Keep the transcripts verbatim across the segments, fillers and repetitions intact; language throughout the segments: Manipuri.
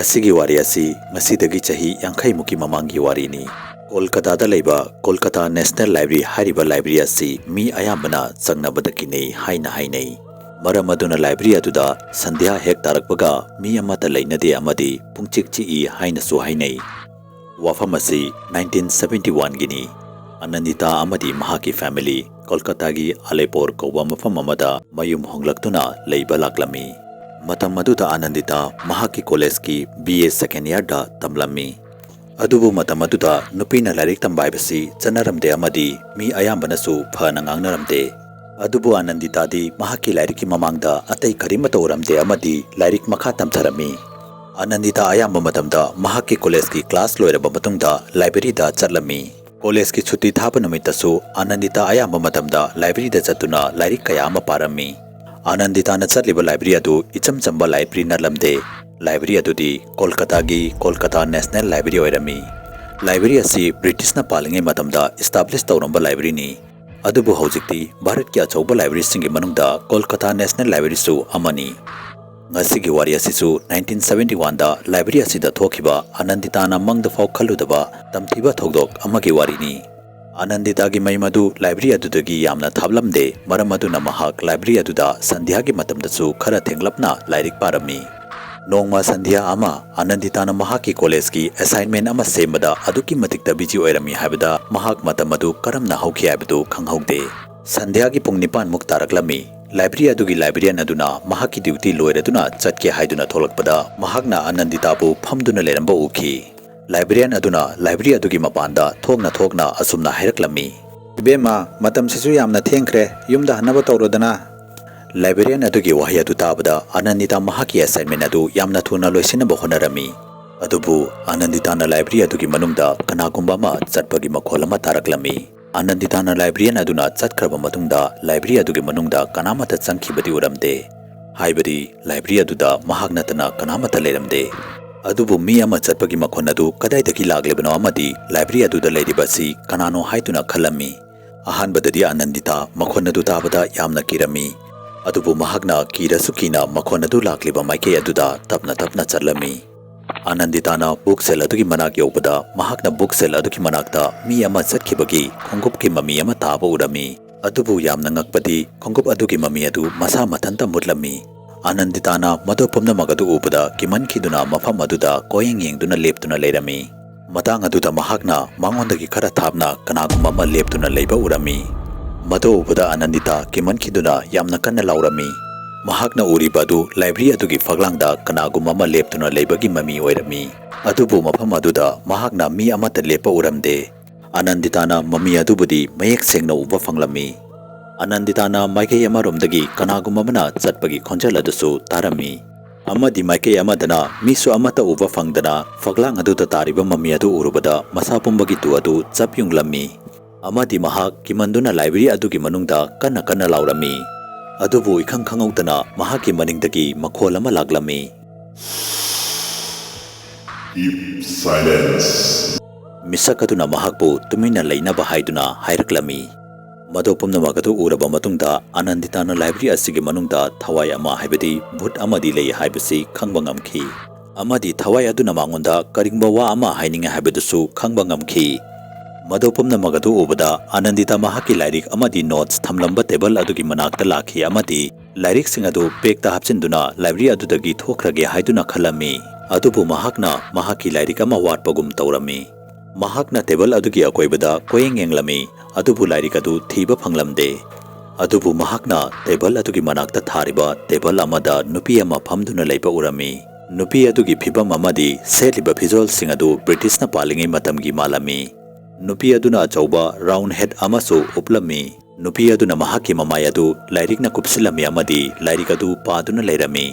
ꯑꯁꯤꯒꯤ ꯋꯥꯔꯤ ꯑꯁꯤ ꯉꯁꯤꯗꯒꯤ ꯆꯍꯤ ꯌꯥꯡꯈꯩ ꯃꯨꯛꯀꯤ ꯃꯃꯥꯡꯒꯤ ꯋꯥꯔꯤꯅꯤ꯫ ꯀꯣꯜꯀꯇꯥꯗ ꯂꯩꯕ ꯀꯣꯜꯀꯇꯥ ꯅꯦꯁꯅꯦꯜ ꯂꯥꯏꯕ꯭ꯔꯦꯔꯤ ꯍꯥꯏꯔꯤꯕ ꯂꯥꯏꯕ꯭ꯔꯦꯔꯤ ꯑꯁꯤ ꯃꯤ ꯑꯌꯥꯝꯕꯅ ꯆꯪꯅꯕꯗ ꯀꯤꯅꯩ ꯍꯥꯏꯅ ꯍꯥꯏꯅꯩ꯫ ꯃꯔꯝ ꯑꯗꯨꯅ ꯂꯥꯏꯕ꯭ꯔꯦꯔꯤ ꯑꯗꯨꯗ ꯁꯟꯙ꯭ꯌꯥ ꯍꯦꯛ ꯇꯥꯔꯛꯄꯒ ꯃꯤ ꯑꯃꯠꯇ ꯂꯩꯅꯗꯦ ꯑꯃꯗꯤ ꯄꯨꯡꯆꯤꯛ ꯆꯤꯛꯏ ꯍꯥꯏꯅꯁꯨ ꯍꯥꯏꯅꯩ꯫ ꯋꯥꯐꯝ ꯑꯁꯤ ꯅꯥꯏꯟꯇꯤꯟ ꯁꯚꯦꯟꯇꯤ ꯋꯥꯟꯒꯤꯅꯤ꯫ ꯑꯅꯟꯗꯤꯇꯥ ꯑꯃꯗꯤ ꯃꯍꯥꯛꯀꯤ ꯐꯦꯃꯤꯂꯤ ꯀꯣꯜꯀꯇꯥꯒꯤ ꯑꯂꯦꯄꯣꯔ ꯀꯧꯕ ꯃꯐꯝ ꯑꯃꯗ ꯃꯌꯨꯝ ꯍꯣꯡꯂꯛꯇꯨꯅ ꯂꯩꯕ ꯂꯥꯛꯂꯝꯃꯤ꯫ ꯃꯇꯝ ꯑꯗꯨꯗ ꯑꯅꯟꯗꯤꯇꯥ ꯃꯍꯥꯛꯀꯤ ꯀꯣꯂꯦꯖꯀꯤ ꯕꯤ ꯑꯦ ꯁꯦꯀꯦꯟ ꯏꯌꯥꯔꯗ ꯇꯝꯂꯝꯃꯤ꯫ ꯑꯗꯨꯕꯨ ꯃꯇꯝ ꯑꯗꯨꯗ ꯅꯨꯄꯤꯅ ꯂꯥꯏꯔꯤꯛ ꯇꯝꯕ ꯍꯥꯏꯕꯁꯤ ꯆꯠꯅꯔꯝꯗꯦ ꯑꯃꯗꯤ ꯃꯤ ꯑꯌꯥꯝꯕꯅꯁꯨ ꯐꯅ ꯉꯥꯡꯅꯔꯝꯗꯦ꯫ ꯑꯗꯨꯕꯨ ꯑꯅꯟꯗꯤꯇꯥꯗꯤ ꯃꯍꯥꯛꯀꯤ ꯂꯥꯏꯔꯤꯛꯀꯤ ꯃꯃꯥꯡꯗ ꯑꯇꯩ ꯀꯔꯤꯃꯠꯇ ꯎꯔꯝꯗꯦ ꯑꯃꯗꯤ ꯂꯥꯏꯔꯤꯛ ꯃꯈꯥ ꯇꯝꯊꯔꯝꯃꯤ꯫ ꯑꯅꯟꯗꯤꯇꯥ ꯑꯌꯥꯝꯕ ꯃꯇꯝꯗ ꯃꯍꯥꯛꯀꯤ ꯀꯣꯂꯦꯖꯀꯤ ꯀ꯭ꯂꯥꯁ ꯂꯣꯏꯔꯕ ꯃꯇꯨꯡꯗ ꯂꯥꯏꯕ꯭ꯔꯦꯔꯤꯗ ꯆꯠꯂꯝꯃꯤ꯫ ꯀꯣꯂꯦꯖꯀꯤ ꯁꯨꯇꯤ ꯊꯥꯕ ꯅꯨꯃꯤꯠꯇꯁꯨ ꯑꯅꯟꯗꯤꯇꯥ ꯑꯌꯥꯝꯕ ꯃꯇꯝꯗ ꯂꯥꯏꯕ꯭ꯔꯦꯔꯤꯗ ꯆꯠꯇꯨꯅ ꯂꯥꯏꯔꯤꯛ ꯀꯌꯥ ꯑꯃ ꯄꯥꯔꯝꯃꯤ꯫ ꯑꯅꯟꯗꯤꯇꯥꯅ ꯆꯠꯂꯤꯕ ꯂꯥꯏꯕ꯭ꯔꯦꯔꯤ ꯑꯗꯨ ꯏꯆꯝ ꯆꯝꯕ ꯂꯥꯏꯕ꯭ꯔꯦꯔꯤ ꯅꯠꯂꯝꯗꯦ꯫ ꯂꯥꯏꯕ꯭ꯔꯦꯔꯤ ꯑꯗꯨꯗꯤ ꯀꯣꯜꯀꯇꯥꯒꯤ ꯀꯣꯜꯀꯇꯥ ꯅꯦꯁꯅꯦꯜ ꯂꯥꯏꯕ꯭ꯔꯦꯔꯤ ꯑꯣꯏꯔꯝꯃꯤ꯫ ꯂꯥꯏꯕ꯭ꯔꯦꯔꯤ ꯑꯁꯤ ꯕ꯭ꯔꯤꯇꯤꯁꯅ ꯄꯥꯜꯂꯤꯉꯩ ꯃꯇꯝꯗ ꯏꯁꯇꯥꯕ꯭ꯂꯤꯁ ꯇꯧꯔꯝꯕ ꯂꯥꯏꯕ꯭ꯔꯦꯔꯤꯅꯤ꯫ ꯑꯗꯨꯕꯨ ꯍꯧꯖꯤꯛꯇꯤ ꯚꯥꯔꯠꯀꯤ ꯑꯆꯧꯕ ꯂꯥꯏꯕ꯭ꯔꯦꯔꯤꯁꯤꯡꯒꯤ ꯃꯅꯨꯡꯗ ꯀꯣꯜꯀꯇꯥ ꯅꯦꯁꯅꯦꯜ ꯂꯥꯏꯕ꯭ꯔꯦꯔꯤꯁꯨ ꯑꯃꯅꯤ꯫ ꯉꯁꯤꯒꯤ ꯋꯥꯔꯤ ꯑꯁꯤꯁꯨ ꯅꯥꯏꯟꯇꯤꯟ ꯁꯚꯦꯟꯇꯤ ꯋꯥꯟꯗ ꯂꯥꯏꯕ꯭ꯔꯦꯔꯤ ꯑꯁꯤꯗ ꯊꯣꯛꯈꯤꯕ ꯑꯅꯟꯗꯤꯇꯥꯅ ꯃꯪꯗꯐꯥꯎ ꯈꯜꯂꯨꯗꯕ ꯇꯝꯊꯤꯕ ꯊꯧꯗꯣꯛ ꯑꯃꯒꯤ ꯋꯥꯔꯤꯅꯤ꯫ ꯑꯅꯟꯗꯤꯇꯥꯒꯤ ꯃꯌꯨꯝ ꯑꯗꯨ ꯂꯥꯏꯕ꯭ꯔꯦꯔꯤ ꯑꯗꯨꯗꯒꯤ ꯌꯥꯝꯅ ꯊꯥꯞꯂꯝꯗꯦ, ꯃꯔꯝ ꯑꯗꯨꯅ ꯃꯍꯥꯛ ꯂꯥꯏꯕ꯭ꯔꯦꯔꯤ ꯑꯗꯨꯗ ꯁꯟꯙ꯭ꯌꯥꯒꯤ ꯃꯇꯝꯗꯁꯨ ꯈꯔ ꯊꯦꯡꯂꯞꯅ ꯂꯥꯏꯔꯤꯛ ꯄꯥꯔꯝꯃꯤ꯫ ꯅꯣꯡꯃ ꯁꯟꯙ꯭ꯌꯥ ꯑꯃ ꯑꯅꯟꯗꯤꯇꯥꯅ ꯃꯍꯥꯛꯀꯤ ꯀꯣꯂꯦꯖꯀꯤ ꯑꯦꯁꯥꯏꯟꯃꯦꯟ ꯑꯃ ꯁꯦꯝꯕꯗ ꯑꯗꯨꯛꯀꯤ ꯃꯇꯤꯛꯇ ꯕꯤꯖꯤ ꯑꯣꯏꯔꯝꯃꯤ ꯍꯥꯏꯕꯗ ꯃꯍꯥꯛ ꯃꯇꯝ ꯑꯗꯨ ꯀꯔꯝꯅ ꯍꯧꯈꯤ ꯍꯥꯏꯕꯗꯨ ꯈꯪꯍꯧꯗꯦ꯫ ꯁꯟꯙ꯭ꯌꯥꯒꯤ ꯄꯨꯡ ꯅꯤꯄꯥꯟꯃꯨꯛ ꯇꯥꯔꯛꯂꯝꯃꯤ꯫ ꯂꯥꯏꯕ꯭ꯔꯦꯔꯤ ꯑꯗꯨꯒꯤ ꯂꯥꯏꯕ꯭ꯔꯦꯔꯤꯌꯟ ꯑꯗꯨꯅ ꯃꯍꯥꯛꯀꯤ ꯗ꯭ꯌꯨꯇꯤ ꯂꯣꯏꯔꯗꯨꯅ ꯆꯠꯀꯦ ꯍꯥꯏꯗꯨꯅ ꯊꯣꯛꯂꯛꯄꯗ ꯃꯍꯥꯛꯅ ꯑꯅꯟꯗꯤꯇꯥꯕꯨ ꯐꯝꯗꯨꯅ ꯂꯩꯔꯝꯕ ꯎꯈꯤ꯫ ꯂꯥꯏꯕ꯭ꯔꯦꯔꯤꯌꯟ ꯑꯗꯨꯅ ꯂꯥꯏꯕ꯭ꯔꯦꯔꯤ ꯑꯗꯨꯒꯤ ꯃꯄꯥꯟꯗ ꯊꯣꯛꯅ ꯊꯣꯛꯅ ꯑꯁꯨꯝꯅ ꯍꯥꯏꯔꯛꯂꯝꯃꯤ, "ꯏꯕꯦꯝꯃ, ꯃꯇꯝꯁꯤꯁꯨ ꯌꯥꯝꯅ ꯊꯦꯡꯈ꯭ꯔꯦ, ꯌꯨꯝꯗ ꯍꯟꯅꯕ ꯇꯧꯔꯣꯗꯅ꯫" ꯂꯥꯏꯕ꯭ꯔꯦꯔꯤꯌꯟ ꯑꯗꯨꯒꯤ ꯋꯥꯍꯩ ꯑꯗꯨ ꯇꯥꯕꯗ ꯑꯅꯟꯗꯤꯇꯥ ꯃꯍꯥꯛꯀꯤ ꯑꯦꯁꯥꯏꯟꯃꯦꯟ ꯑꯗꯨ ꯌꯥꯝꯅ ꯊꯨꯅ ꯂꯣꯏꯁꯤꯟꯅꯕ ꯍꯣꯠꯅꯔꯝꯃꯤ꯫ ꯑꯗꯨꯕꯨ ꯑꯅꯟꯗꯤꯇꯥꯅ ꯂꯥꯏꯕ꯭ꯔꯦꯔꯤ ꯑꯗꯨꯒꯤ ꯃꯅꯨꯡꯗ ꯀꯅꯥꯒꯨꯝꯕ ꯑꯃ ꯆꯠꯄꯒꯤ ꯃꯈꯣꯜ ꯑꯃ ꯇꯥꯔꯛꯂꯝꯃꯤ꯫ ꯑꯅꯟꯗꯤꯇꯥꯅ ꯂꯥꯏꯕ꯭ꯔꯦꯔꯤꯌꯟ ꯑꯗꯨꯅ ꯆꯠꯈ꯭ꯔꯕ ꯃꯇꯨꯡꯗ ꯂꯥꯏꯕ꯭ꯔꯦꯔꯤ ꯑꯗꯨꯒꯤ ꯃꯅꯨꯡꯗ ꯀꯅꯥꯃꯠꯇ ꯆꯪꯈꯤꯕꯗꯤ ꯎꯔꯝꯗꯦ꯫ ꯍꯥꯏꯕꯗꯤ ꯂꯥꯏꯕ꯭ꯔꯦꯔꯤ ꯑꯗꯨꯗ ꯃꯍꯥꯛ ꯅꯠꯇꯅ ꯀꯅꯥꯃꯠꯇ ꯂꯩꯔꯝꯗꯦ꯫ ꯑꯗꯨꯕꯨ ꯃꯤ ꯑꯃ ꯆꯠꯄꯒꯤ ꯃꯈꯣꯟ ꯑꯗꯨ ꯀꯗꯥꯏꯗꯒꯤ ꯂꯥꯛꯂꯤꯕꯅꯣ ꯑꯃꯗꯤ ꯂꯥꯏꯕ꯭ꯔꯦꯔꯤ ꯑꯗꯨꯗ ꯂꯩꯔꯤꯕ ꯑꯁꯤ ꯀꯅꯥꯅꯣ ꯍꯥꯏꯗꯨꯅ ꯈꯜꯂꯝꯃꯤ꯫ ꯑꯍꯥꯟꯕꯗꯗꯤ ꯑꯅꯟꯗꯤꯇꯥ ꯃꯈꯣꯟ ꯑꯗꯨ ꯇꯥꯕꯗ ꯌꯥꯝꯅ ꯀꯤꯔꯝꯃꯤ꯫ ꯑꯗꯨꯕꯨ ꯃꯍꯥꯛꯅ ꯀꯤꯔꯁꯨ ꯀꯤꯅ ꯃꯈꯣꯟ ꯑꯗꯨ ꯂꯥꯛꯂꯤꯕ ꯃꯥꯏꯀꯩ ꯑꯗꯨꯗ ꯇꯞꯅ ꯇꯞꯅ ꯆꯠꯂꯝꯃꯤ꯫ ꯑꯥꯅꯟꯗꯤꯇꯥꯅ ꯕꯨꯛ ꯁꯦꯜ ꯑꯗꯨꯒꯤ ꯃꯅꯥꯛ ꯌꯧꯕꯗ, ꯃꯍꯥꯛꯅ ꯕꯨꯛ ꯁꯦꯜ ꯑꯗꯨꯒꯤ ꯃꯅꯥꯛꯇ ꯃꯤ ꯑꯃ ꯆꯠꯈꯤꯕꯒꯤ ꯈꯣꯡꯎꯞꯀꯤ ꯃꯃꯤ ꯑꯃ ꯇꯥꯕ ꯎꯔꯝꯃꯤ꯫ ꯑꯗꯨꯕꯨ ꯌꯥꯝꯅ ꯉꯛꯄꯗꯤ, ꯈꯣꯡꯎꯞ ꯑꯗꯨꯒꯤ ꯃꯃꯤ ꯑꯗꯨ ꯃꯁꯥ ꯃꯊꯟꯇ ꯃꯨꯠꯂꯝꯃꯤ꯫ ꯑꯥꯅꯟꯗꯤꯇꯥꯅ ꯃꯗꯨ ꯄꯨꯝꯅꯃꯛ ꯑꯗꯨ ꯎꯕꯗ ꯀꯤꯃꯟꯈꯤꯗꯨꯅ ꯃꯐꯝ ꯑꯗꯨꯗ ꯀꯣꯌꯦꯡ ꯌꯦꯡꯗꯨꯅ ꯂꯦꯞꯇꯨꯅ ꯂꯩꯔꯝꯃꯤ꯫ ꯃꯇꯥꯡ ꯑꯗꯨꯗ ꯃꯍꯥꯛꯅ ꯃꯉꯣꯟꯗꯒꯤ ꯈꯔ ꯊꯥꯞꯅ ꯀꯅꯥꯒꯨꯝꯕ ꯑꯃ ꯂꯦꯞꯇꯨꯅ ꯂꯩꯕ ꯎꯔꯝꯃꯤ꯫ ꯃꯗꯨ ꯎꯕꯗ ꯑꯥꯅꯟꯗꯤꯇꯥ ꯀꯤꯃꯟꯈꯤꯗꯨꯅ ꯌꯥꯝꯅ ꯀꯟꯅ ꯂꯥꯎꯔꯝꯃꯤ꯫ ꯃꯍꯥꯛꯅ ꯎꯔꯤꯕ ꯑꯗꯨ ꯂꯥꯏꯕ꯭ꯔꯦꯔꯤ ꯑꯗꯨꯒꯤ ꯐꯛꯂꯥꯡꯗ ꯀꯅꯥꯒꯨꯝꯕ ꯑꯃ ꯂꯦꯞꯇꯨꯅ ꯂꯩꯕꯒꯤ ꯃꯃꯤ ꯑꯣꯏꯔꯝꯃꯤ꯫ ꯑꯗꯨꯕꯨ ꯃꯐꯝ ꯑꯗꯨꯗ ꯃꯍꯥꯛꯅ ꯃꯤ ꯑꯃꯠꯇ ꯂꯦꯞꯄ ꯎꯔꯝꯗꯦ꯫ ꯑꯥꯅꯟꯗꯤꯇꯥꯅ ꯃꯃꯤ ꯑꯗꯨꯕꯨꯗꯤ ꯃꯌꯦꯛ ꯁꯦꯡꯅ ꯎꯕ ꯐꯪꯂꯝꯃꯤ꯫ ꯑꯥꯅꯟꯗꯤꯇꯥꯅ ꯃꯥꯏꯀꯩ ꯑꯃꯔꯣꯝꯗꯒꯤ ꯀꯅꯥꯒꯨꯝꯕ ꯑꯃꯅ ꯆꯠꯄꯒꯤ ꯈꯣꯟꯖꯦꯜ ꯑꯗꯨꯁꯨ ꯇꯥꯔꯝꯃꯤ꯫ ꯑꯃꯗꯤ ꯃꯥꯏꯀꯩ ꯑꯃꯗꯅ ꯃꯤꯁꯨ ꯑꯃꯠꯇ ꯎꯕ ꯐꯪꯗꯅ ꯐꯛꯂꯥꯡ ꯑꯗꯨꯗ ꯇꯥꯔꯤꯕ ꯃꯃꯤ ꯑꯗꯨ ꯎꯔꯨꯕꯗ ꯃꯁꯥ ꯄꯨꯝꯕꯒꯤ ꯇꯨ ꯑꯗꯨ ꯆꯞ ꯌꯨꯡꯂꯝꯃꯤ꯫ ꯑꯃꯗꯤ ꯃꯍꯥꯛ ꯀꯤꯃꯟꯗꯨꯅ ꯂꯥꯏꯕ꯭ꯔꯦꯔꯤ ꯑꯗꯨꯒꯤ ꯃꯅꯨꯡꯗ ꯀꯟꯅ ꯀꯟꯅ ꯂꯥꯎꯔꯝꯃꯤ꯫ ꯑꯗꯨꯕꯨ ꯏꯈꯪ ꯈꯪꯍꯧꯗꯅ ꯃꯍꯥꯛꯀꯤ ꯃꯅꯤꯡꯗꯒꯤ ꯃꯈꯣꯜ ꯑꯃ ꯂꯥꯛꯂꯝꯃꯤ꯫ Keep silence. ꯃꯤꯁꯛ ꯑꯗꯨꯅ ꯃꯍꯥꯛꯄꯨ ꯇꯨꯃꯤꯟꯅ ꯂꯩꯅꯕ ꯍꯥꯏꯗꯨꯅ ꯍꯥꯏꯔꯛꯂꯝꯃꯤ꯫ ꯃꯗꯨ ꯄꯨꯝꯅꯃꯛ ꯑꯗꯨ ꯎꯔꯕ ꯃꯇꯨꯡꯗ ꯑꯥꯅꯟꯗꯤꯇꯥꯅ ꯂꯥꯏꯕ꯭ꯔꯦꯔꯤ ꯑꯁꯤꯒꯤ ꯃꯅꯨꯡꯗ ꯊꯋꯥꯏ ꯑꯃ, ꯍꯥꯏꯕꯗꯤ ꯚꯨꯠ ꯑꯃꯗꯤ ꯂꯩ ꯍꯥꯏꯕꯁꯤ ꯈꯪꯕ ꯉꯝꯈꯤ꯫ ꯑꯃꯗꯤ ꯊꯋꯥꯏ ꯑꯗꯨꯅ ꯃꯉꯣꯟꯗ ꯀꯔꯤꯒꯨꯝꯕ ꯋꯥ ꯑꯃ ꯍꯥꯏꯅꯤꯡꯉꯤ ꯍꯥꯏꯕꯗꯨꯁꯨ ꯈꯪꯕ ꯉꯝꯈꯤ꯫ ꯃꯗꯨ ꯄꯨꯝꯅꯃꯛ ꯑꯗꯨ ꯎꯕꯗ ꯑꯥꯅꯟꯗꯤꯇꯥ ꯃꯍꯥꯛꯀꯤ ꯂꯥꯏꯔꯤꯛ ꯑꯃꯗꯤ ꯅꯣꯠꯁ ꯊꯝꯂꯝꯕ ꯇꯦꯕꯜ ꯑꯗꯨꯒꯤ ꯃꯅꯥꯛꯇ ꯂꯥꯛꯈꯤ ꯑꯃꯗꯤ ꯂꯥꯏꯔꯤꯛꯁꯤꯡ ꯑꯗꯨ ꯕꯦꯒꯇ ꯍꯥꯞꯆꯤꯟꯗꯨꯅ ꯂꯥꯏꯕ꯭ꯔꯦꯔꯤ ꯑꯗꯨꯗꯒꯤ ꯊꯣꯛꯈ꯭ꯔꯒꯦ ꯍꯥꯏꯗꯨꯅ ꯈꯜꯂꯝꯃꯤ꯫ ꯑꯗꯨꯕꯨ ꯃꯍꯥꯛꯅ ꯃꯍꯥꯛꯀꯤ ꯂꯥꯏꯔꯤꯛ ꯑꯃ ꯋꯥꯠꯄꯒꯨꯝ ꯇꯧꯔꯝꯃꯤ꯫ ꯃꯍꯥꯛꯅ ꯇꯦꯕꯜ ꯑꯗꯨꯒꯤ ꯑꯀꯣꯏꯕꯗ ꯀꯣꯌꯦꯡ ꯌꯦꯡꯂꯝꯃꯤ, ꯑꯗꯨꯕꯨ ꯂꯥꯏꯔꯤꯛ ꯑꯗꯨ ꯊꯤꯕ ꯐꯪꯂꯝꯗꯦ꯫ ꯑꯗꯨꯕꯨ ꯃꯍꯥꯛꯅ ꯇꯦꯕꯜ ꯑꯗꯨꯒꯤ ꯃꯅꯥꯛꯇ ꯊꯥꯔꯤꯕ ꯇꯦꯕꯜ ꯑꯃꯗ ꯅꯨꯄꯤ ꯑꯃ ꯐꯝꯗꯨꯅ ꯂꯩꯕ ꯎꯔꯝꯃꯤ꯫ ꯅꯨꯄꯤ ꯑꯗꯨꯒꯤ ꯐꯤꯕꯝ ꯑꯃꯗꯤ ꯁꯦꯠꯂꯤꯕ ꯐꯤꯖꯣꯜꯁꯤꯡ ꯑꯗꯨ ꯕ꯭ꯔꯤꯇꯤꯁꯅ ꯄꯥꯜꯂꯤꯉꯩ ꯃꯇꯝꯒꯤ ꯃꯥꯜꯂꯝꯃꯤ꯫ ꯅꯨꯄꯤ ꯑꯗꯨꯅ ꯑꯆꯧꯕ ꯔꯥꯎꯟ ꯍꯦꯠ ꯑꯃꯁꯨ ꯎꯞꯂꯝꯃꯤ꯫ ꯅꯨꯄꯤ ꯑꯗꯨꯅ ꯃꯍꯥꯛꯀꯤ ꯃꯃꯥꯏ ꯑꯗꯨ ꯂꯥꯏꯔꯤꯛꯅ ꯀꯨꯞꯁꯤꯜꯂꯝꯃꯤ ꯑꯃꯗꯤ ꯂꯥꯏꯔꯤꯛ ꯑꯗꯨ ꯄꯥꯗꯨꯅ ꯂꯩꯔꯝꯃꯤ꯫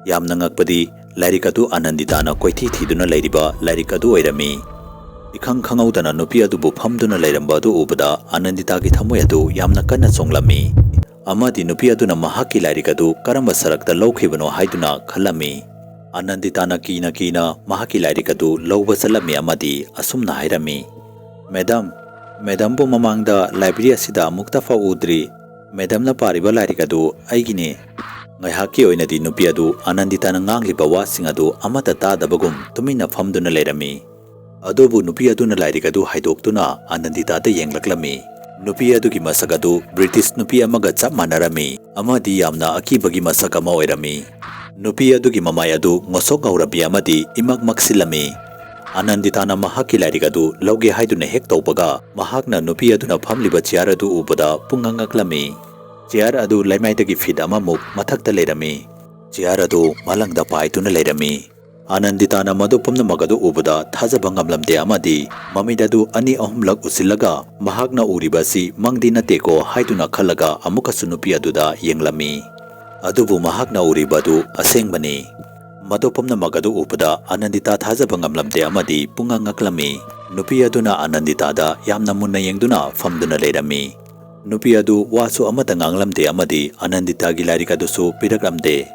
ꯌꯥꯝꯅ ꯉꯛꯄꯗꯤ, ꯂꯥꯏꯔꯤꯛ ꯑꯗꯨ ꯑꯥꯅꯟꯗꯤꯇꯥꯅ ꯀꯣꯏꯊꯤ ꯊꯤꯗꯨꯅ ꯂꯩꯔꯤꯕ ꯂꯥꯏꯔꯤꯛ ꯑꯗꯨ ꯑꯣꯏꯔꯝꯃꯤ꯫ ꯏꯈꯪ ꯈꯪꯍꯧꯗꯅ ꯅꯨꯄꯤ ꯑꯗꯨꯕꯨ ꯐꯝꯗꯨꯅ ꯂꯩꯔꯝꯕ ꯑꯗꯨ ꯎꯕꯗ ꯑꯥꯅꯟꯗꯤꯇꯥꯒꯤ ꯊꯃꯣꯏ ꯑꯗꯨ ꯌꯥꯝꯅ ꯀꯟꯅ ꯆꯣꯡꯂꯝꯃꯤ꯫ ꯑꯃꯗꯤ ꯅꯨꯄꯤ ꯑꯗꯨꯅ ꯃꯍꯥꯛꯀꯤ ꯂꯥꯏꯔꯤꯛ ꯑꯗꯨ ꯀꯔꯝꯕ ꯁꯔꯛꯇ ꯂꯧꯈꯤꯕꯅꯣ ꯍꯥꯏꯗꯨꯅ ꯈꯜꯂꯝꯃꯤ꯫ ꯑꯥꯅꯟꯗꯤꯇꯥꯅ ꯀꯤꯅ ꯀꯤꯅ ꯃꯍꯥꯛꯀꯤ ꯂꯥꯏꯔꯤꯛ ꯑꯗꯨ ꯂꯧꯕ ꯆꯠꯂꯝꯃꯤ ꯑꯃꯗꯤ ꯑꯁꯨꯝꯅ ꯍꯥꯏꯔꯝꯃꯤ, "ꯃꯦꯗꯥꯝ, ꯃꯦꯗꯥꯝꯕꯨ ꯃꯃꯥꯡꯗ ꯂꯥꯏꯕ꯭ꯔꯦꯔꯤ ꯑꯁꯤꯗ ꯑꯃꯨꯛꯇ ꯐꯥꯎ ꯎꯗ꯭ꯔꯤ꯫ ꯃꯦꯗꯥꯝꯅ ꯄꯥꯔꯤꯕ ꯂꯥꯏꯔꯤꯛ ꯑꯗꯨ ꯑꯩꯒꯤꯅꯤ"꯫ ꯉꯥꯏꯍꯥꯛꯀꯤ ꯑꯣꯏꯅꯗꯤ ꯅꯨꯄꯤ ꯑꯗꯨ ꯑꯅꯟꯗꯤꯇꯥꯅ ꯉꯥꯡꯂꯤꯕ ꯋꯥꯁꯤꯡ ꯑꯗꯨ ꯑꯃꯠꯇ ꯇꯥꯗꯕꯒꯨꯝ ꯇꯨꯃꯤꯟꯅ ꯐꯝꯗꯨꯅ ꯂꯩꯔꯝꯃꯤ꯫ ꯑꯗꯨꯕꯨ ꯅꯨꯄꯤ ꯑꯗꯨꯅ ꯂꯥꯏꯔꯤꯛ ꯑꯗꯨ ꯍꯥꯏꯗꯣꯛꯇꯨꯅ ꯑꯅꯟꯗꯤꯇꯥꯗ ꯌꯦꯡꯂꯛꯂꯝꯃꯤ꯫ ꯅꯨꯄꯤ ꯑꯗꯨꯒꯤ ꯃꯁꯛ ꯑꯗꯨ ꯕ꯭ꯔꯤꯇꯤꯁ ꯅꯨꯄꯤ ꯑꯃꯒ ꯆꯞ ꯃꯥꯟꯅꯔꯝꯃꯤ ꯑꯃꯗꯤ ꯌꯥꯝꯅ ꯑꯀꯤꯕꯒꯤ ꯃꯁꯛ ꯑꯃ ꯑꯣꯏꯔꯝꯃꯤ꯫ ꯅꯨꯄꯤ ꯑꯗꯨꯒꯤ ꯃꯃꯥꯏ ꯑꯗꯨ ꯉꯧꯁꯣꯛ ꯉꯧꯔꯝꯃꯤ ꯑꯃꯗꯤ ꯏꯃꯛ ꯃꯛꯁꯤꯜꯂꯝꯃꯤ꯫ ꯑꯅꯟꯗꯤꯇꯥꯅ ꯃꯍꯥꯛꯀꯤ ꯂꯥꯏꯔꯤꯛ ꯑꯗꯨ ꯂꯧꯒꯦ ꯍꯥꯏꯗꯨꯅ ꯍꯦꯛ ꯇꯧꯕꯒ, ꯃꯍꯥꯛꯅ ꯅꯨꯄꯤ ꯑꯗꯨꯅ ꯐꯝꯂꯤꯕ ꯆꯤꯌꯥꯔ ꯑꯗꯨ ꯎꯕꯗ ꯄꯨꯡꯉꯛ ꯉꯛꯂꯝꯃꯤ꯫ ꯆꯤꯌꯥꯔ ꯑꯗꯨ ꯂꯩꯃꯥꯏꯗꯒꯤ ꯐꯤꯠ ꯑꯃꯃꯨꯛ ꯃꯊꯛꯇ ꯂꯩꯔꯝꯃꯤ꯫ ꯆꯤꯌꯥꯔ ꯑꯗꯨ ꯃꯂꯪꯗ ꯄꯥꯏꯗꯨꯅ ꯂꯩꯔꯝꯃꯤ꯫ ꯑꯅꯟꯗꯤꯇꯥꯅ ꯃꯗꯨ ꯄꯨꯝꯅꯃꯛ ꯑꯗꯨ ꯎꯕꯗ ꯊꯥꯖꯕ ꯉꯝꯂꯝꯗꯦ ꯑꯃꯗꯤ ꯃꯃꯤꯠ ꯑꯗꯨ ꯑꯅꯤ ꯑꯍꯨꯝꯂꯛ ꯎꯁꯤꯜꯂꯒ ꯃꯍꯥꯛꯅ ꯎꯔꯤꯕ ꯑꯁꯤ ꯃꯪꯗꯤ ꯅꯠꯇꯦꯀꯣ ꯍꯥꯏꯗꯨꯅ ꯈꯜꯂꯒ ꯑꯃꯨꯛꯀꯁꯨ ꯅꯨꯄꯤ ꯑꯗꯨꯗ ꯌꯦꯡꯂꯝꯃꯤ꯫ ꯑꯗꯨꯕꯨ ꯃꯍꯥꯛꯅ ꯎꯔꯤꯕ ꯑꯗꯨ ꯑꯁꯦꯡꯕꯅꯤ꯫ ꯃꯗꯨ ꯄꯨꯝꯅꯃꯛ ꯑꯗꯨ ꯎꯕꯗ ꯑꯅꯟꯗꯤꯇꯥ ꯊꯥꯖꯕ ꯉꯝꯂꯝꯗꯦ ꯑꯃꯗꯤ ꯄꯨꯡꯉꯛ ꯉꯛꯂꯝꯃꯤ꯫ ꯅꯨꯄꯤ ꯑꯗꯨꯅ ꯑꯅꯟꯗꯤꯇꯥꯗ ꯌꯥꯝꯅ ꯃꯨꯟꯅ ꯌꯦꯡꯗꯨꯅ ꯐꯝꯗꯨꯅ ꯂꯩꯔꯝꯃꯤ꯫ ꯅꯨꯄꯤ ꯑꯗꯨ ꯋꯥꯁꯨ ꯑꯃꯠꯇ ꯉꯥꯡꯂꯝꯗꯦ ꯑꯃꯗꯤ ꯑꯅꯟꯗꯤꯇꯥꯒꯤ ꯂꯥꯏꯔꯤꯛ ꯑꯗꯨꯁꯨ ꯄꯤꯔꯛꯂꯝꯗꯦ꯫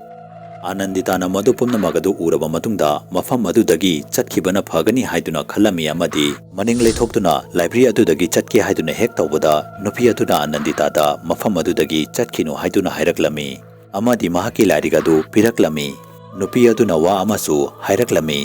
ꯑꯅꯟꯗꯤꯇꯥꯅ ꯃꯗꯨ ꯄꯨꯝꯅꯃꯛ ꯑꯗꯨ ꯎꯔꯕ ꯃꯇꯨꯡꯗ ꯃꯐꯝ ꯑꯗꯨꯗꯒꯤ ꯆꯠꯈꯤꯕꯅ ꯐꯒꯅꯤ ꯍꯥꯏꯗꯨꯅ ꯈꯜꯂꯝꯃꯤ ꯑꯃꯗꯤ ꯃꯅꯤꯡ ꯂꯩꯊꯣꯛꯇꯨꯅ ꯂꯥꯏꯕ꯭ꯔꯦꯔꯤ ꯑꯗꯨꯗꯒꯤ ꯆꯠꯀꯦ ꯍꯥꯏꯗꯨꯅ ꯍꯦꯛ ꯇꯧꯕꯗ, ꯅꯨꯄꯤ ꯑꯗꯨꯅ ꯑꯅꯟꯗꯤꯇꯥꯗ ꯃꯐꯝ ꯑꯗꯨꯗꯒꯤ ꯆꯠꯈꯤꯅꯨ ꯍꯥꯏꯗꯨꯅ ꯍꯥꯏꯔꯛꯂꯝꯃꯤ ꯑꯃꯗꯤ ꯃꯍꯥꯛꯀꯤ ꯂꯥꯏꯔꯤꯛ ꯑꯗꯨ ꯄꯤꯔꯛꯂꯝꯃꯤ꯫ ꯅꯨꯄꯤ ꯑꯗꯨꯅ ꯋꯥ ꯑꯃꯁꯨ ꯍꯥꯏꯔꯛꯂꯝꯃꯤ꯫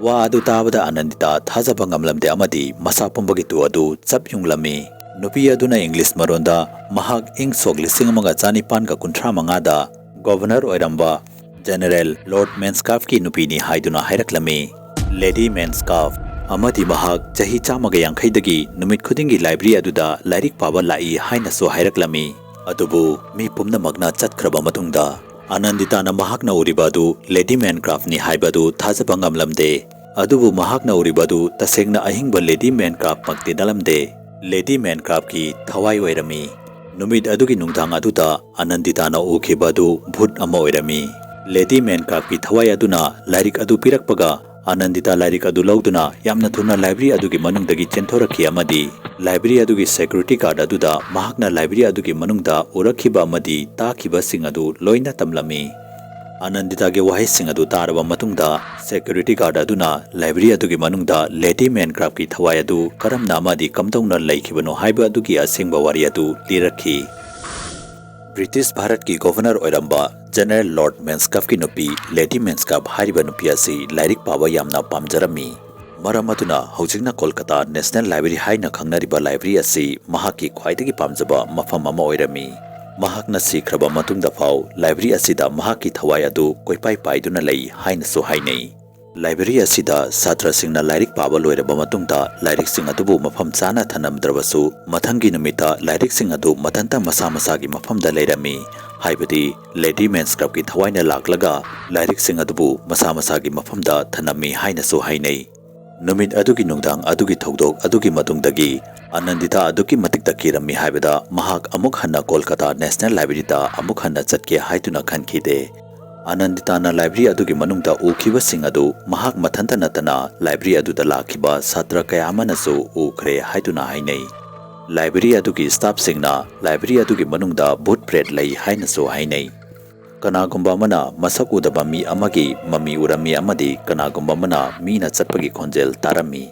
ꯋꯥ ꯑꯗꯨ ꯇꯥꯕꯗ ꯑꯅꯟꯗꯤꯇꯥ ꯊꯥꯖꯕ ꯉꯝꯂꯝꯗꯦ ꯑꯃꯗꯤ ꯃꯁꯥ ꯄꯨꯝꯕꯒꯤ ꯇꯨ ꯑꯗꯨ ꯆꯞ ꯌꯨꯡꯂꯝꯃꯤ꯫ ꯅꯨꯄꯤ ꯑꯗꯨꯅ ꯏꯪꯂꯤꯁ ꯃꯔꯣꯟꯗ ꯃꯍꯥꯛ ꯏꯪ ꯁꯣꯛ ꯂꯤꯁꯤꯡ ꯑꯃꯒ ꯆꯅꯤꯄꯥꯟꯒ ꯀꯨꯟꯊ꯭ꯔꯥ ꯃꯉꯥꯗ ꯒꯣꯚꯔꯅꯔ ꯑꯣꯏꯔꯝꯕ ꯖꯦꯅꯔꯦꯜ ꯂꯣꯔꯗ ꯃꯦꯟꯁꯀꯥꯐꯀꯤ ꯅꯨꯄꯤꯅꯤ ꯍꯥꯏꯗꯨꯅ ꯍꯥꯏꯔꯛꯂꯝꯃꯤ꯫ ꯂꯦꯗꯤ ꯃꯦꯟꯁꯀꯥꯐ ꯑꯃꯗꯤ ꯃꯍꯥꯛ ꯆꯍꯤ ꯆꯥꯝꯃꯒ ꯌꯥꯡꯈꯩꯗꯒꯤ ꯅꯨꯃꯤꯠ ꯈꯨꯗꯤꯡꯒꯤ ꯂꯥꯏꯕ꯭ꯔꯦꯔꯤ ꯑꯗꯨꯗ ꯂꯥꯏꯔꯤꯛ ꯄꯥꯕ ꯂꯥꯛꯏ ꯍꯥꯏꯅꯁꯨ ꯍꯥꯏꯔꯛꯂꯝꯃꯤ꯫ ꯑꯗꯨꯕꯨ ꯃꯤ ꯄꯨꯝꯅꯃꯛꯅ ꯆꯠꯈ꯭ꯔꯕ ꯃꯇꯨꯡꯗ, ꯑꯅꯟꯗꯤꯇꯥꯅ ꯃꯍꯥꯛꯅ ꯎꯔꯤꯕ ꯑꯗꯨ ꯂꯦꯗꯤ ꯃꯦꯟꯀ꯭ꯔꯥꯐꯅꯤ ꯍꯥꯏꯕ ꯑꯗꯨ ꯊꯥꯖꯕ ꯉꯝꯂꯝꯗꯦ꯫ ꯑꯗꯨꯕꯨ ꯃꯍꯥꯛꯅ ꯎꯔꯤꯕ ꯑꯗꯨ ꯇꯁꯦꯡꯅ ꯑꯍꯤꯡꯕ ꯂꯦꯗꯤ ꯃꯦꯟꯀ꯭ꯔꯥꯐꯃꯛꯇꯤ ꯅꯠꯂꯝꯗꯦ꯫ ꯂꯦꯗꯤ ꯃꯦꯟꯀ꯭ꯔꯥꯐꯀꯤ ꯊꯋꯥꯏ ꯑꯣꯏꯔꯝꯃꯤ꯫ ꯅꯨꯃꯤꯠ ꯑꯗꯨꯒꯤ ꯅꯨꯡꯗꯥꯡ ꯑꯗꯨꯗ ꯑꯅꯟꯗꯤꯇꯥꯅ ꯎꯈꯤꯕ ꯑꯗꯨ ꯚꯨꯠ ꯑꯃ ꯑꯣꯏꯔꯝꯃꯤ꯫ ꯂꯦꯗꯤ ꯃꯦꯟꯀ꯭ꯔꯥꯐꯀꯤ ꯊꯋꯥꯏ ꯑꯗꯨꯅ ꯂꯥꯏꯔꯤꯛ ꯑꯗꯨ ꯄꯤꯔꯛꯄꯒ, ꯑꯅꯟꯗꯤꯇꯥ ꯂꯥꯏꯔꯤꯛ ꯑꯗꯨ ꯂꯧꯗꯨꯅ ꯌꯥꯝꯅ ꯊꯨꯅ ꯂꯥꯏꯕ꯭ꯔꯦꯔꯤ ꯑꯗꯨꯒꯤ ꯃꯅꯨꯡꯗꯒꯤ ꯆꯦꯟꯊꯣꯔꯛꯈꯤ ꯑꯃꯗꯤ ꯂꯥꯏꯕ꯭ꯔꯦꯔꯤ ꯑꯗꯨꯒꯤ ꯁꯦꯀ꯭ꯌꯨꯔꯤꯇꯤ ꯒꯥꯔꯗ ꯑꯗꯨꯗ ꯃꯍꯥꯛꯅ ꯂꯥꯏꯕ꯭ꯔꯦꯔꯤ ꯑꯗꯨꯒꯤ ꯃꯅꯨꯡꯗ ꯎꯔꯛꯈꯤꯕ ꯑꯃꯗꯤ ꯇꯥꯈꯤꯕꯁꯤꯡ ꯑꯗꯨ ꯂꯣꯏꯅ ꯇꯝꯂꯝꯃꯤ꯫ ꯑꯅꯟꯗꯤꯇꯥꯒꯤ ꯋꯥꯍꯩꯁꯤꯡ ꯑꯗꯨ ꯇꯥꯔꯕ ꯃꯇꯨꯡꯗ, ꯁꯦꯀ꯭ꯌꯨꯔꯤꯇꯤ ꯒꯥꯔꯗ ꯑꯗꯨꯅ ꯂꯥꯏꯕ꯭ꯔꯦꯔꯤ ꯑꯗꯨꯒꯤ ꯃꯅꯨꯡꯗ ꯂꯦꯗꯤ ꯃꯦꯟꯀ꯭ꯔꯥꯐꯀꯤ ꯊꯋꯥꯏ ꯑꯗꯨ ꯀꯔꯝꯅ ꯑꯃꯗꯤ ꯀꯝꯗꯧꯅ ꯂꯩꯈꯤꯕꯅꯣ ꯍꯥꯏꯕ ꯑꯗꯨꯒꯤ ꯑꯁꯦꯡꯕ ꯋꯥꯔꯤ ꯑꯗꯨ ꯂꯤꯔꯛꯈꯤ꯫ ꯕ꯭ꯔꯤꯇꯤꯁ ꯚꯥꯔꯠꯀꯤ ꯒꯣꯚꯔꯅꯔ ꯑꯣꯏꯔꯝꯕ ꯖꯦꯅꯔꯦꯜ ꯂꯣꯔꯗ ꯃꯦꯟꯁꯀꯞꯀꯤ ꯅꯨꯄꯤ ꯂꯦꯗꯤ ꯃꯦꯟꯁꯀꯞ ꯍꯥꯏꯔꯤꯕ ꯅꯨꯄꯤ ꯑꯁꯤ ꯂꯥꯏꯔꯤꯛ ꯄꯥꯕ ꯌꯥꯝꯅ ꯄꯥꯝꯖꯔꯝꯃꯤ꯫ ꯃꯔꯝ ꯑꯗꯨꯅ ꯍꯧꯖꯤꯛꯅ ꯀꯣꯜꯀꯇꯥ ꯅꯦꯁꯅꯦꯜ ꯂꯥꯏꯕ꯭ꯔꯦꯔꯤ ꯍꯥꯏꯅ ꯈꯪꯅꯔꯤꯕ ꯂꯥꯏꯕ꯭ꯔꯦꯔꯤ ꯑꯁꯤ ꯃꯍꯥꯛꯀꯤ ꯈ꯭ꯋꯥꯏꯗꯒꯤ ꯄꯥꯝꯖꯕ ꯃꯐꯝ ꯑꯃ ꯑꯣꯏꯔꯝꯃꯤ꯫ ꯃꯍꯥꯛꯅ ꯁꯤꯈ꯭ꯔꯕ ꯃꯇꯨꯡꯗ ꯐꯥꯎ ꯂꯥꯏꯕ꯭ꯔꯦꯔꯤ ꯑꯁꯤꯗ ꯃꯍꯥꯛꯀꯤ ꯊꯋꯥꯏ ꯑꯗꯨ ꯀꯣꯏꯄꯥꯏ ꯄꯥꯏꯗꯨꯅ ꯂꯩ ꯍꯥꯏꯅꯁꯨ ꯍꯥꯏꯅꯩ꯫ ꯂꯥꯏꯕ꯭ꯔꯦꯔꯤ ꯑꯁꯤꯗ ꯁꯥꯇ꯭ꯔꯁꯤꯡꯅ ꯂꯥꯏꯔꯤꯛ ꯄꯥꯕ ꯂꯣꯏꯔꯕ ꯃꯇꯨꯡꯗ ꯂꯥꯏꯔꯤꯛꯁꯤꯡ ꯑꯗꯨꯕꯨ ꯃꯐꯝ ꯆꯥꯅ ꯊꯝꯂꯝꯗ꯭ꯔꯕꯁꯨ, ꯃꯊꯪꯒꯤ ꯅꯨꯃꯤꯠꯇ ꯂꯥꯏꯔꯤꯛꯁꯤꯡ ꯑꯗꯨ ꯃꯊꯟꯇ ꯃꯁꯥ ꯃꯁꯥꯒꯤ ꯃꯐꯝꯗ ꯂꯩꯔꯝꯃꯤ꯫ ꯍꯥꯏꯕꯗꯤ, ꯂꯦꯗꯤ ꯃꯦꯟꯁꯀ꯭ꯔꯞꯀꯤ ꯊꯋꯥꯏꯅ ꯂꯥꯛꯂꯒ ꯂꯥꯏꯔꯤꯛꯁꯤꯡ ꯑꯗꯨꯕꯨ ꯃꯁꯥ ꯃꯁꯥꯒꯤ ꯃꯐꯝꯗ ꯊꯝꯂꯝꯃꯤ ꯍꯥꯏꯅꯁꯨ ꯍꯥꯏꯅꯩ꯫ ꯅꯨꯃꯤꯠ ꯑꯗꯨꯒꯤ ꯅꯨꯡꯗꯥꯡ ꯑꯗꯨꯒꯤ ꯊꯧꯗꯣꯛ ꯑꯗꯨꯒꯤ ꯃꯇꯨꯡꯗꯒꯤ ꯑꯅꯟꯗꯤꯇꯥ ꯑꯗꯨꯛꯀꯤ ꯃꯇꯤꯛ ꯇꯛꯈꯤꯔꯝꯃꯤ ꯍꯥꯏꯕꯗ ꯃꯍꯥꯛ ꯑꯃꯨꯛ ꯍꯟꯅ ꯀꯣꯜꯀꯇꯥ ꯅꯦꯁꯅꯦꯜ ꯂꯥꯏꯕ꯭ꯔꯦꯔꯤꯗ ꯑꯃꯨꯛ ꯍꯟꯅ ꯆꯠꯀꯦ ꯍꯥꯏꯗꯨꯅ ꯈꯟꯈꯤꯗꯦ꯫ ꯑꯅꯟꯗꯤꯇꯥꯅ ꯂꯥꯏꯕ꯭ꯔꯦꯔꯤ ꯑꯗꯨꯒꯤ ꯃꯅꯨꯡꯗ ꯎꯈꯤꯕꯁꯤꯡ ꯑꯗꯨ ꯃꯍꯥꯛ ꯃꯊꯟꯇ ꯅꯠꯇꯅ ꯂꯥꯏꯕ꯭ꯔꯦꯔꯤ ꯑꯗꯨꯗ ꯂꯥꯛꯈꯤꯕ ꯁꯥꯇ꯭ꯔ ꯀꯌꯥ ꯑꯃꯅꯁꯨ ꯎꯈ꯭ꯔꯦ ꯍꯥꯏꯗꯨꯅ ꯍꯥꯏꯅꯩ꯫ ꯂꯥꯏꯕ꯭ꯔꯦꯔꯤ ꯑꯗꯨꯒꯤ ꯁ꯭ꯇꯥꯐꯁꯤꯡꯅ ꯂꯥꯏꯕ꯭ꯔꯦꯔꯤ ꯑꯗꯨꯒꯤ ꯃꯅꯨꯡꯗ ꯚꯨꯠ ꯄ꯭ꯔꯦꯠ ꯂꯩ ꯍꯥꯏꯅꯁꯨ ꯍꯥꯏꯅꯩ꯫ ꯀꯅꯥꯒꯨꯝꯕ ꯑꯃꯅ ꯃꯁꯛ ꯎꯗꯕ ꯃꯤ ꯑꯃꯒꯤ ꯃꯃꯤ ꯎꯔꯝꯃꯤ ꯑꯃꯗꯤ ꯀꯅꯥꯒꯨꯝꯕ ꯑꯃꯅ ꯃꯤꯅ ꯆꯠꯄꯒꯤ ꯈꯣꯟꯖꯦꯜ ꯇꯥꯔꯝꯃꯤ꯫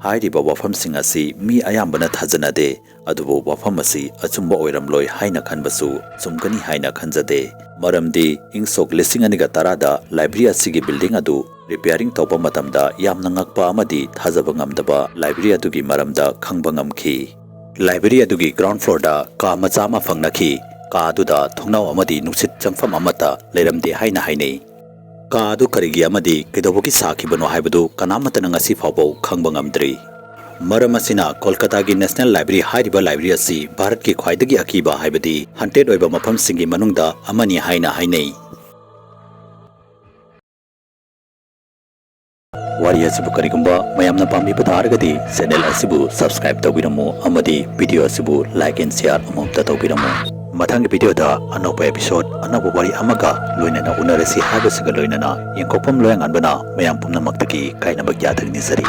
ꯍꯥꯏꯔꯤꯕ ꯋꯥꯐꯝꯁꯤꯡ ꯑꯁꯤ ꯃꯤ ꯑꯌꯥꯝꯕꯅ ꯊꯥꯖꯅꯗꯦ, ꯑꯗꯨꯕꯨ ꯋꯥꯐꯝ ꯑꯁꯤ ꯑꯆꯨꯝꯕ ꯑꯣꯏꯔꯝꯂꯣꯏ ꯍꯥꯏꯅ ꯈꯟꯕꯁꯨ ꯆꯨꯝꯒꯅꯤ ꯍꯥꯏꯅ ꯈꯟꯖꯗꯦ꯫ ꯃꯔꯝꯗꯤ ꯏꯪ ꯁꯣꯛ ꯂꯤꯁꯤꯡ ꯑꯅꯤꯒ ꯇꯔꯥꯗ ꯂꯥꯏꯕ꯭ꯔꯦꯔꯤ ꯑꯁꯤꯒꯤ ꯕꯤꯜꯗꯤꯡ ꯑꯗꯨ ꯔꯤꯄꯤꯌꯥꯔꯤꯡ ꯇꯧꯕ ꯃꯇꯝꯗ ꯌꯥꯝꯅ ꯉꯛꯄ ꯑꯃꯗꯤ ꯊꯥꯖꯕ ꯉꯝꯗꯕ ꯂꯥꯏꯕ꯭ꯔꯦꯔꯤ ꯑꯗꯨꯒꯤ ꯃꯔꯝꯗ ꯈꯪꯕ ꯉꯝꯈꯤ꯫ ꯂꯥꯏꯕ꯭ꯔꯦꯔꯤ ꯑꯗꯨꯒꯤ ꯒ꯭ꯔꯥꯎꯟ ꯐ꯭ꯂꯣꯔꯗ ꯀꯥ ꯃꯆꯥ ꯑꯃ ꯐꯪꯅꯈꯤ꯫ ꯀꯥ ꯑꯗꯨꯗ ꯊꯣꯡꯅꯥꯎ ꯑꯃꯗꯤ ꯅꯨꯡꯁꯤꯠ ꯆꯪꯐꯝ ꯑꯃꯠꯇ ꯂꯩꯔꯝꯗꯦ ꯍꯥꯏꯅ ꯍꯥꯏꯅꯩ꯫ ꯀꯥ ꯑꯗꯨ ꯀꯔꯤꯒꯤ ꯑꯃꯗꯤ ꯀꯩꯗꯧꯕꯒꯤ ꯁꯥꯈꯤꯕꯅꯣ ꯍꯥꯏꯕꯗꯨ ꯀꯅꯥꯃꯠꯇꯅ ꯉꯁꯤ ꯐꯥꯎꯕ ꯈꯪꯕ ꯉꯝꯗ꯭ꯔꯤ꯫ ꯃꯔꯝ ꯑꯁꯤꯅ ꯀꯣꯜꯀꯇꯥꯒꯤ ꯅꯦꯁꯅꯦꯜ ꯂꯥꯏꯕ꯭ꯔꯦꯔꯤ ꯍꯥꯏꯔꯤꯕ ꯂꯥꯏꯕ꯭ꯔꯦꯔꯤ ꯑꯁꯤ ꯚꯥꯔꯠꯀꯤ ꯈ꯭ꯋꯥꯏꯗꯒꯤ ꯑꯀꯤꯕ ꯍꯥꯏꯕꯗꯤ ꯍꯟꯇꯦꯗ ꯑꯣꯏꯕ ꯃꯐꯝꯁꯤꯡꯒꯤ ꯃꯅꯨꯡꯗ ꯑꯃꯅꯤ ꯍꯥꯏꯅ ꯍꯥꯏꯅꯩ꯫ ꯋꯥꯔꯤ ꯑꯁꯤꯕꯨ ꯀꯔꯤꯒꯨꯝꯕ ꯃꯌꯥꯝꯅ ꯄꯥꯝꯕꯤꯕ ꯇꯥꯔꯒꯗꯤ ꯆꯦꯅꯦꯜ ꯑꯁꯤꯕꯨ ꯁꯕꯁꯀ꯭ꯔꯥꯏꯕ ꯇꯧꯕꯤꯔꯝꯃꯨ ꯑꯃꯗꯤ ꯚꯤꯗꯤꯑꯣ ꯑꯁꯤꯕꯨ ꯂꯥꯏꯛ ꯑꯦꯟ ꯁꯤꯌꯥꯔ ꯑꯃꯃꯝꯇ ꯇꯧꯕꯤꯔꯝꯃꯨ꯫ ꯃꯊꯪꯒꯤ ꯚꯤꯗꯤꯑꯣꯗ ꯑꯅꯧꯕ ꯑꯦꯄꯤꯁꯣꯗ, ꯑꯅꯧꯕ ꯋꯥꯔꯤ ꯑꯃꯒ ꯂꯣꯏꯅꯅ ꯎꯅꯔꯁꯤ ꯍꯥꯏꯕꯁꯤꯒ ꯂꯣꯏꯅꯅ ꯌꯦꯡꯊꯣꯛꯐꯝ ꯂꯣꯌꯥꯉꯥꯟꯕꯅ ꯃꯌꯥꯝ ꯄꯨꯝꯅꯃꯛꯇꯒꯤ ꯀꯥꯏꯅꯕ ꯌꯥꯊꯪ ꯅꯤꯖꯔꯤ꯫